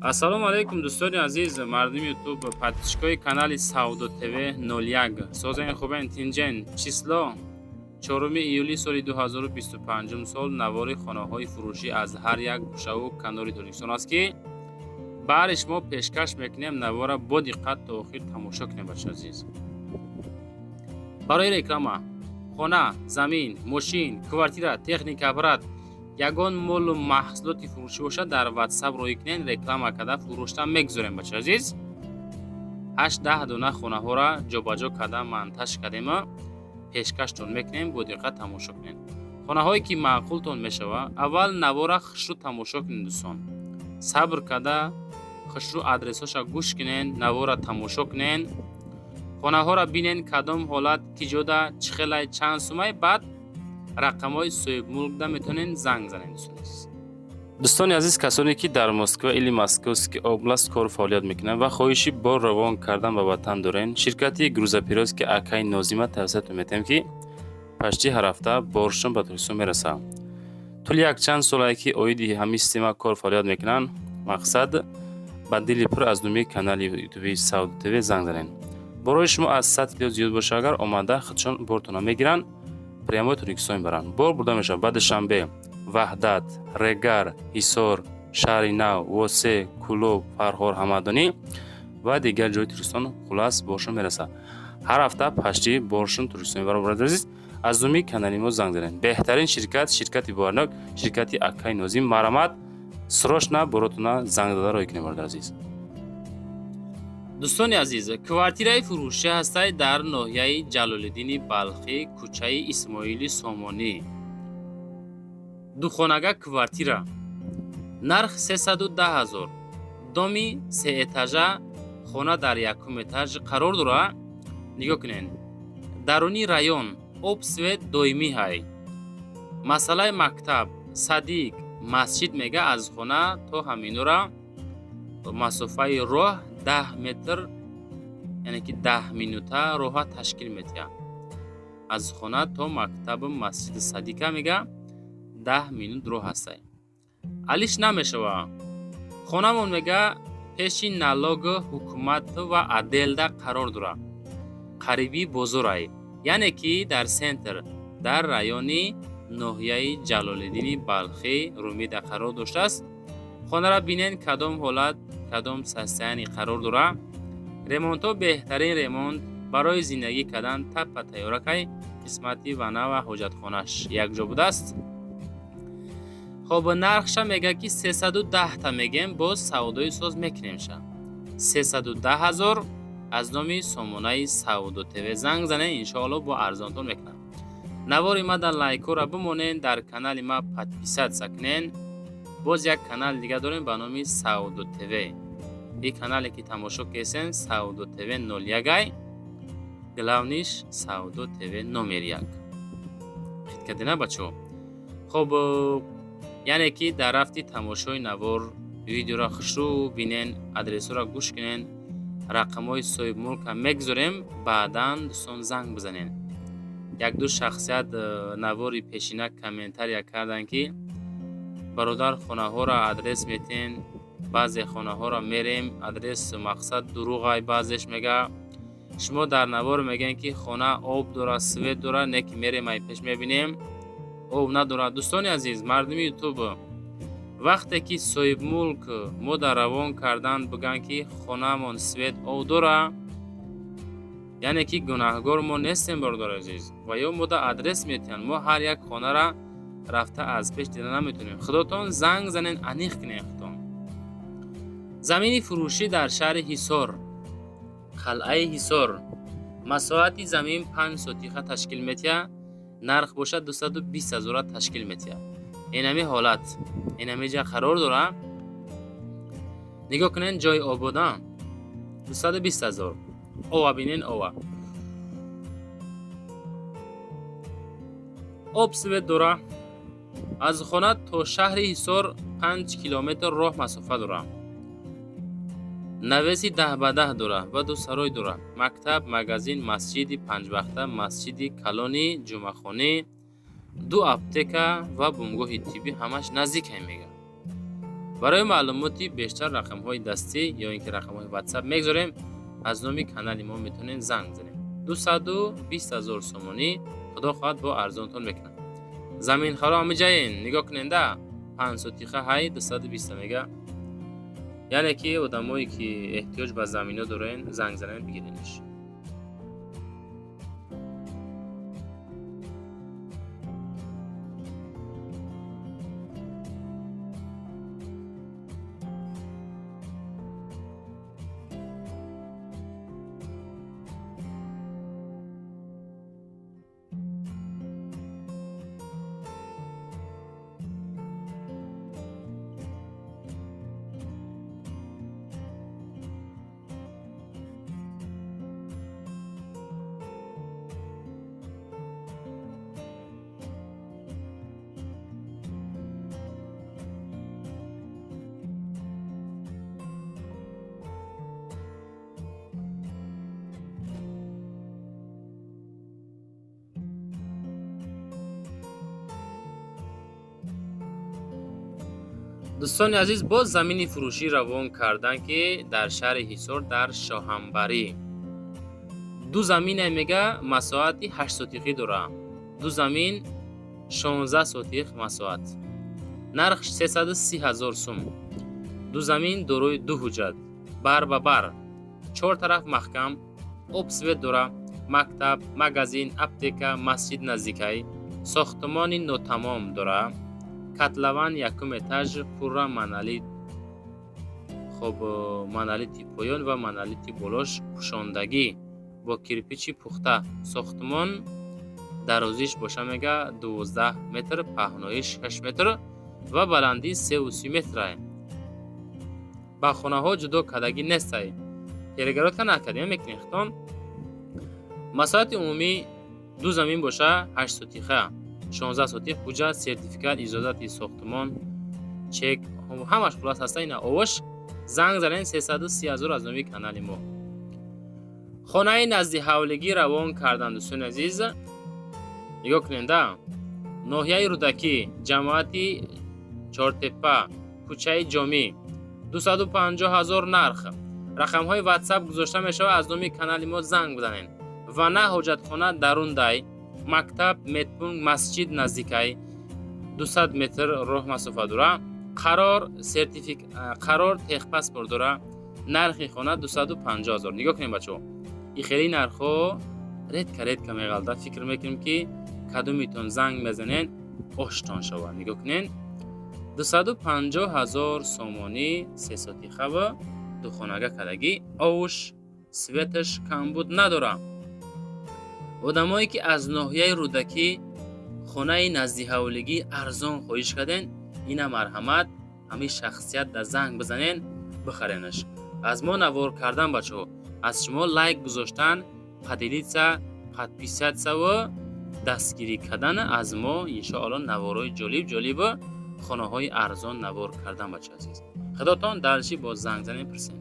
Ассалому алайкум, дӯстони азиз, мардуми Ютуб, подписчикои канали Савдо ТВ 01. Созен, хубен, тинҷен? Число 4 июли соли 2025 сол. Навори хонаҳои фурӯшӣ аз ҳар як гӯшаву канори Тоҷикистон аст, ки баҳри шумо пешкаш мекунем. Навора бо диққат то охир тамошо кунем, бача азиз. Барои реклама хона, замин, мошин, квартира, техника, аппарат, ягон молу маҳсулоти фурӯшӣ бошад, дар Ватсап роҳӣ кунед, реклама карда фурӯшта мегузорем. Бача азиз, 8-10 дона хонаҳоро ҷобаҷо карда, монтаж кардема, пешкаштон мекунем. Бо диққат тамошо кунед. Хонаҳое ки маъқултон мешавад, аввал навора хушрӯ тамошо кунед. Дӯстон, сабр карда, хушрӯ адресҳоша гӯш кунед, навора тамошо кунед, хонаҳоро бинед, кадом ҳолат, ки ҷода, чӣ хелай, чанд сумай. Баъд рақамҳои соҳибмулкда метавонед занг занед. Дӯстони азиз, дӯстони азиз, касоне ки дар Москва или Московский область кору фаъолият мекунанд ва хоҳиши бор равон кардан ба ватан дорен, ширкати грузоперевозки акай Нозима тавсиятон метиҳем, ки почти ҳар ҳафта боршон ба Тоҷикистон мерасад. Тӯли якчанд солае ки оиди ҳамин система кор фаъолият мекунанд. Мақсад, ба дили пур аз номи канали ютуби Савдо ТВ занг занед. Борои шумо аз 100 кило зиёд боша агар, омада худшон бортона мегиранд, прямой Тоҷикистон мебаранд. Бор бурда мешавад ба Душанбе, Ваҳдат, Регар, Ҳисор, Шаҳри Нав, Восе, Кӯлоб, Фархор, Ҳамадонӣ ва дигар ҷои Тоҷикистон. Хулас, боршон мерасад. Ҳар ҳафта почти боршон Тоҷикистон мебаранд. Бародари азиз, аз номи канали мо занг занед. Беҳтарин ширкат, ширкати боварнок, ширкати акай Нозим. Марҳамат, срочно боротона занг зада роҳӣ кунед, бародари азиз. Дӯстони азиз, квартираи фурӯшӣ ҳастай дар ноҳияи Ҷалолиддини Балхӣ, кӯчаи Исмоили Сомонӣ. Духонага квартира, нарх 310 ҳазор. Доми сеэтажа, хона дар якум этаж қарор дорад. Нигоҳ кунед, даруни район, об, свет доимӣ ҳай. Масъалаи мактаб, садик, масҷид мега, аз хона то ҳаминора масофаи роҳ 10 метр, яъне ки 10 минута роҳа ташкил метиҳад. Аз хона то мактабу масҷиди, садика мега, 10 минут роҳ ҳастай. Алиш намешава. Хонамон мега пеши налог, ҳукумат ва отделда қарор дорад, қариби бозорай, яъне ки дар центр, дар райони ноҳияи Ҷалолиддини Балхӣ Румида қарор доштааст. Хонаро бинен, кадом ҳолат, кадом состояние қарор дорад. Ремонтҳо беҳтарин ремонт, барои зиндагӣ кардан таппа тайёракай. Қисмати ванна ва ҳоҷатхонаш якҷо будааст. Хоб, нархша мега ки 310 та мегем, боз савдои соз мекунемша. 310 ҳазор. Аз номи сомонаи Савдо ТВ занг занед, иншоалло бо арзонтон мекунам. Навори ма дар лайкҳоро бимонед, дар канали ма подписаться кунед. Боз як канал дига дорем ба номи Савдо ТВ. Ин канале ки тамошо кесен, Савдо ТВ 01 ай, главныйш Савдо ТВ номер як. Хит кардена, бачаҳо? Хоб, яъне ки дар рафти тамошои навор видеоро хушрӯ бинен, адресҳоро гӯш кунен. Рақамҳои соҳибмулка мегузорем, баъдан дӯстон занг бизанед. Якду шахсият навори пешина комментария карданд, ки бародар, хонаҳоро адрес метиҳен, баъзе хонаҳоро мерем, адрес мақсад дурӯғай. Баъзеш мега, шумо дар навор мегӯем, ки хона об дорад, свет дорад, не ки мерем, ай пеш мебинем, об надорад. Дӯстони азиз, мардуми Ютуб, вақте ки соҳибмулк мо дар равон кардан бигӯянд, ки хонаамон свет, об дора, яъне ки гунаҳгор мо нестем, бародари азиз. Ва ё мо да адрес метиҳанд, мо ҳар як хонара рафта аз пеш дида наметавонем. Худотон занг занен, аниқ кунем худтон. Замини фурӯшӣ дар шаҳри Ҳисор, қалъаи Ҳисор. Масоҳати замин 5 сотиха ташкил метиҳад, нарх бошад 220 ҳазора ташкил метиҳад. Инами ҳолат, инами ҷа қарор дора. Нигоҳ кунед, ҷои обода. 220 ҳазор. Ова бинен, ова, об, свет дора. Аз хона то шаҳри Ҳисор 5 километр роҳ масофа дора. Навеси 10 ба 10 дора ва ду сарой дора. Мактаб, магазин, масҷиди панҷвақта, масҷиди калони ҷумъахонӣ, ду аптека ва бунгоҳи тиббӣ ҳамаш наздикай мега. Барои маълумоти бештар рақамҳои дастӣ ё ин ки рақамҳои WhatsApp мегузорем. Аз номи канали мо метавонед занг бизанед. 220 ҳазор сомонӣ, худо хоҳад, бо арзонтон мекунад. Заминхаро ҳамиҷаен, нигоҳ куненда, 5 сотиха ҳай 220 мега. Яъне ки одамое ки эҳтиёҷ ба замино дорен, занг занен, бигиренш. Дӯстони азиз, боз замини фурӯшӣ равон карданд, ки дар шаҳри Ҳисор, дар Шоҳамбарӣ ду замине мега, масоҳати 8 сотихӣ дора. Ду замин 16 сотих масоҳат, нарх 330 ҳазор сум. Ду замин дорои ду ҳуҷҷат, бар ба бар, чор тараф маҳкам, об, свет дора, мактаб, магазин, аптека, масҷид наздикай, сохтмони нотамом дора, котлован якум этаж, пурра монолит. Хоб, монолити поён ва монолити болош пӯшондагӣ бо кирпичи пухта. Сохтмон дарозиш боша мега 12 метр, паҳноиш 6 метр ва баландӣ 33 метрае. Ба хонаҳо ҷудо кардагӣ нестай, перегородка накардем, мекунем хитон. Масоҳати умумӣ ду замин боша 8 сотиха, 16 сотих, ҳуҷҷат, сертификат, иҷозати сохтмон, чек, ҳамаш хулас ҳаста. Ина овош, занг занен, 330 ҳазор аз номи канали мо. Хонаи назди ҳавлигӣ равон карданд, дӯстони азиз, нигоҳ куненда. Ноҳияи Рӯдакӣ, ҷамоати Чортепа, кӯчаи Ҷомӣ, 250 ҳазор нарх. Рақамҳои WhatsApp гузошта мешавад, аз номи канали мо занг бизанед. Вана, ҳоҷатхона дарундай, мактаб, медпункт, масҷид наздикай, 200 метр роҳ масофа дора, қарор, сертифик, қарор, техпаспорт дора. Нархи хона 250 ҳазор. Нигоҳ кунем, бачаҳо, и хеле нархҳо редко редко меғалта. Фикр мекунем, ки кадомитон занг мезанен, оштон шавад. Нигоҳ кунен, 250 ҳазор сомонӣ, сесотихава, духонага кардагӣ, овуш, светаш камбуд надора. Одамое ки аз ноҳияи Рӯдакӣ хонаи наздиҳавлигӣ арзон хоҳиш карден, ина марҳамат, ҳамин шахсият да занг бизанен, бихаренаш. Аз мо навор кардан, бачаҳо, аз шумо лайк гузоштан, поделиться, подписаться ва дастгирӣ кардан. Аз мо иншоалло наворои ҷолиб ҷолиб, хонаҳои арзон навор кардан. Бача азиз, худотон дальше боз занг занем, пурсем.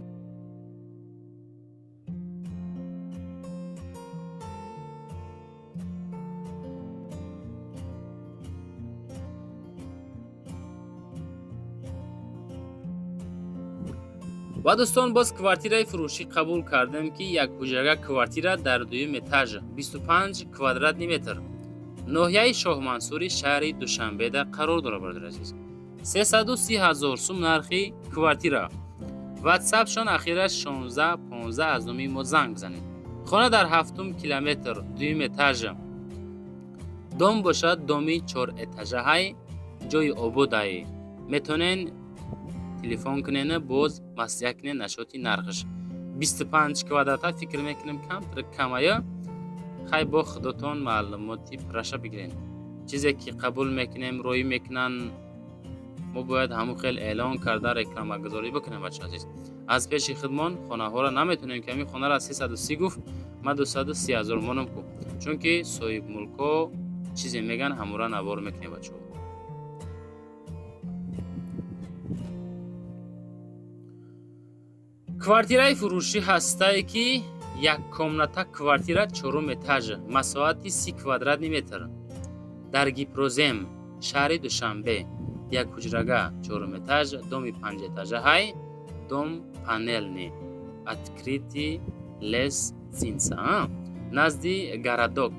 Ва дӯстон, боз квартираи фурӯшӣ қабул кардем, ки як ҳуҷрага квартира дар дуюм этаж, 25 квадратный метр, ноҳияи Шоҳмансури шаҳри Душанбеда қарор дорад. Бародари азиз, 330 ҳазор сум нархи квартира. Ватсапшон ахираш 16 15, аз номи мо занг бизанед. Хона дар ҳафтум километр, дуюм этаж. Дом бошад, доми чорэтажаҳай, ҷои ободай. Метавонен телефон кунена, боз маслиҳат кунен нашоти нархаш. 25 квадрата фикр мекунем, камтар камая. Хай, бо худотон маълумоти пурраша бигирен. Чизе ки қабул мекунем, роӣ мекунанд, мо бояд ҳамун хел эълон карда, рекламагузорӣ бикунем. Бача азиз, аз пеши худмон хонаҳоро наметонем, ки ҳамин хонаро 330 гуфт, ман 230 ҳазор монам ку, чунки соҳибмулкҳо чизе меган, ҳамура навор мекунем, бачаҳо. Квартираи фурӯшӣ ҳастае, ки як комната квартира, чорум этаж, масоҳати 30 квадратный метр, дар Гипрозем, шаҳри Душанбе. Як ҳуҷрага чорум этаж, доми панҷэтажа ҳай, дом панельный, открытый лестница, назди городок,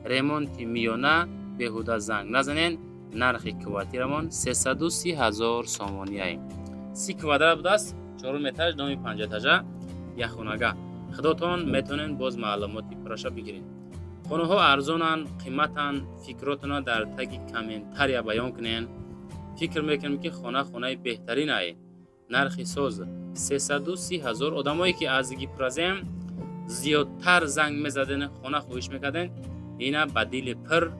ремонти миёна. Беҳуда занг назанен. Нархи квартирамон 330 ҳазор сомониай. 30 квадрат будааст, чорум этаж, доми панҷэтажа, якхонага. Худотон метавонед боз маълумоти пурраша бигиред. Хонаҳо арзонанд, қиматанд, фикротонро дар таги комментария баён кунед. Фикр мекунем, ки хона хонаи беҳтаринай, нархи соз 330 ҳазор. Одамое ки аз Гипрозем зиёдтар занг мезаден, хона хоҳиш мекарден, ина ба дили пир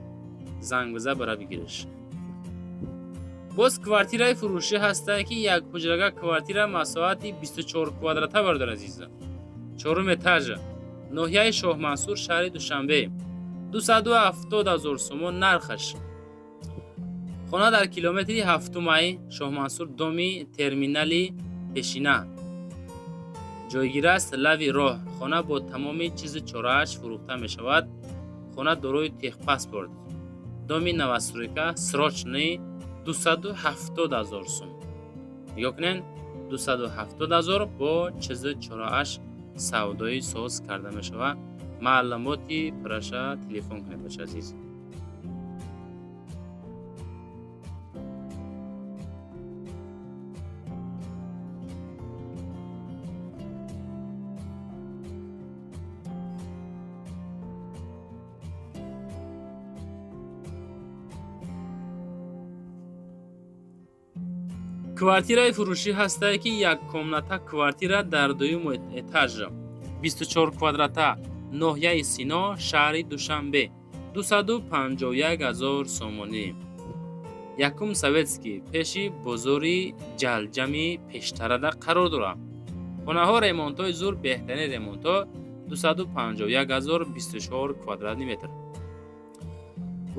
занг биза, бара бигириш. Боз квартираи фурӯшӣ ҳастае, ки як ҳуҷрага квартира, масоҳати 24 квадрата, бародар азиз, чорум этаж, ноҳияи Шоҳмансур, шаҳри Душанбе, 270 ҳазор сомон нархаш. Хона дар километри ҳафтумай Шоҳмансур, доми терминали пешина ҷойгир аст, лави роҳ. Хона бо тамоми чизу чорааш фурӯхта мешавад. Хона дорои техпаспорт, доми новостройка, срочный, 270 ҳазор сум. Нигоҳ кунед, 270 ҳазор бо чизу чорааш савдои соз карда мешавад. Маълумоти пурраша телефон кунед, бача азиз. Квартираи фурӯшӣ ҳастае, ки як комната квартира дар дуюм этаж, 24 квадрата, ноҳияи Сино, шаҳри Душанбе, 251 ҳазор сомонӣ. Якум Советский, пеши бозори Ҷалҷами пештарада қарор дорад. Хонаҳо ремонтҳои зур, беҳтарин ремонтҳо, 251 ҳазор, 24 квадратный метр.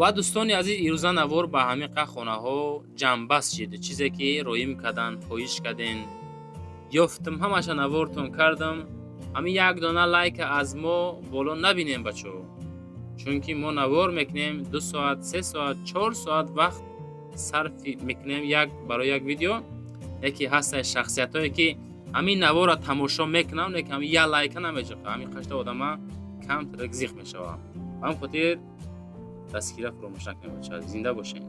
Ва дӯстони азиз, ирӯза навор ба ҳамин қа хонаҳо ҷамъбаст шид. Чизе ки роим кардан, хоҳиш карден, ёфтам, ҳамаша навортон кардам. Ҳамин як дона лайка аз мо боло набинем, бачаҳо, чунки мо навор мекунем, 2 соат, 3 соат, 4 соат вақт сарф мекунем як барои як видео. Яке ҳастае шахсиятҳое, ки ҳамин наворро тамошо мекунам, лекин ҳамин як лайка намеҷиқа. Ҳамин қашта одама камтарак зиқ мешавад. Ба ҳамин хотир дастгира фуромӯш накунед, бача. Зинда бошед.